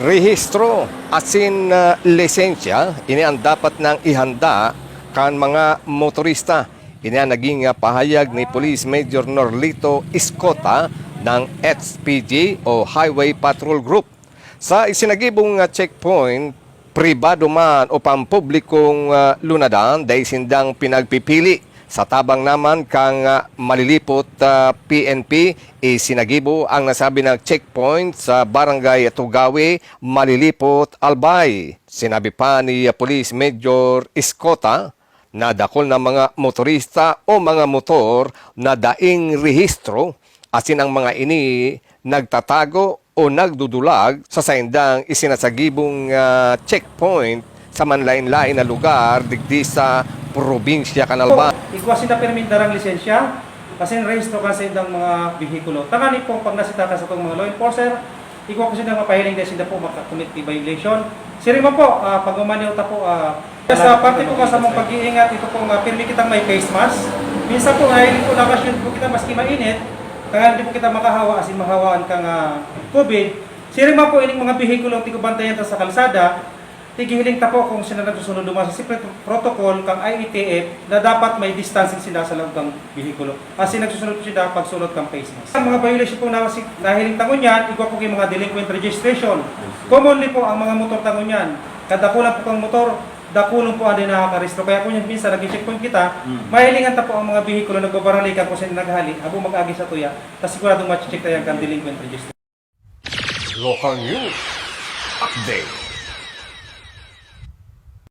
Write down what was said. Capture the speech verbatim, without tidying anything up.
Rehistro asin, ah, lisensya, ini ang dapat nang ihanda kan mga motorista. Ini ang naging, ah, pahayag ni Police Major Norlito Escota ng H P G o Highway Patrol Group. Sa isinagibong, ah, checkpoint, pribado man o pampublikong, ah, lunadan, dai sindang pinagpipili. Sa tabang naman kan, ah, Malilipot, ah, P N P, isinagibo ang nasabi na checkpoint sa Barangay Tugawi, Malilipot, Albay. Sinabi pa ni, ah, Police Major Escota na dakul na mga motorista o mga motor na daing rehistro, asin ang mga ini nagtatago o nagdudulag sa saindang isinasagibong, ah, checkpoint sa manlaen-laen na lugar digdi sa probinsya kan Albay. Igwa sinda pirmi darang lisensya, asin rehistro kan saindang mga behikulo. Tangani pong pagnasita kan satong mga law enforcer, igwa ko sinda mapahiling dahil sinda po makakommit ni violation. Siring man po, ah, pag-umani ta po, ah, sa parte po ka sa mong pag-iingat, ito pong, ah, pirmi kitang may face mask. Minsan po, ay po nakashoot po kita maski mainit, kaya hindi po kita makahawa, asin mahawaan kang, ah, COVID. Siring man po, ining mga behikulo, tigo bantayan ta sa kalsada, tigihiling ta po kung sino nagsusunod duman sa siyempre protocol kang I A T F na dapat may distancing sila sa loob ng behikulo. Asin nagsusunod po sila pagsulot kang face mask. Ang mga violation po na si-, nahiling ta ngunyan, igwa po kay mga delinquent registration. Commonly po ang mga motor ta ngunyan. Kadakulan po kang motor, dakulon po ang di nakakarehistro. Kaya kung yan minsan nag-checkpoint kita, Mm. mahilingan ta po ang mga behikulo nagbabaralikan kung saan naghali, habo mag-agi sa tuya, ta siguradong ma-check ta yan kang delinquent registration. Local News Update.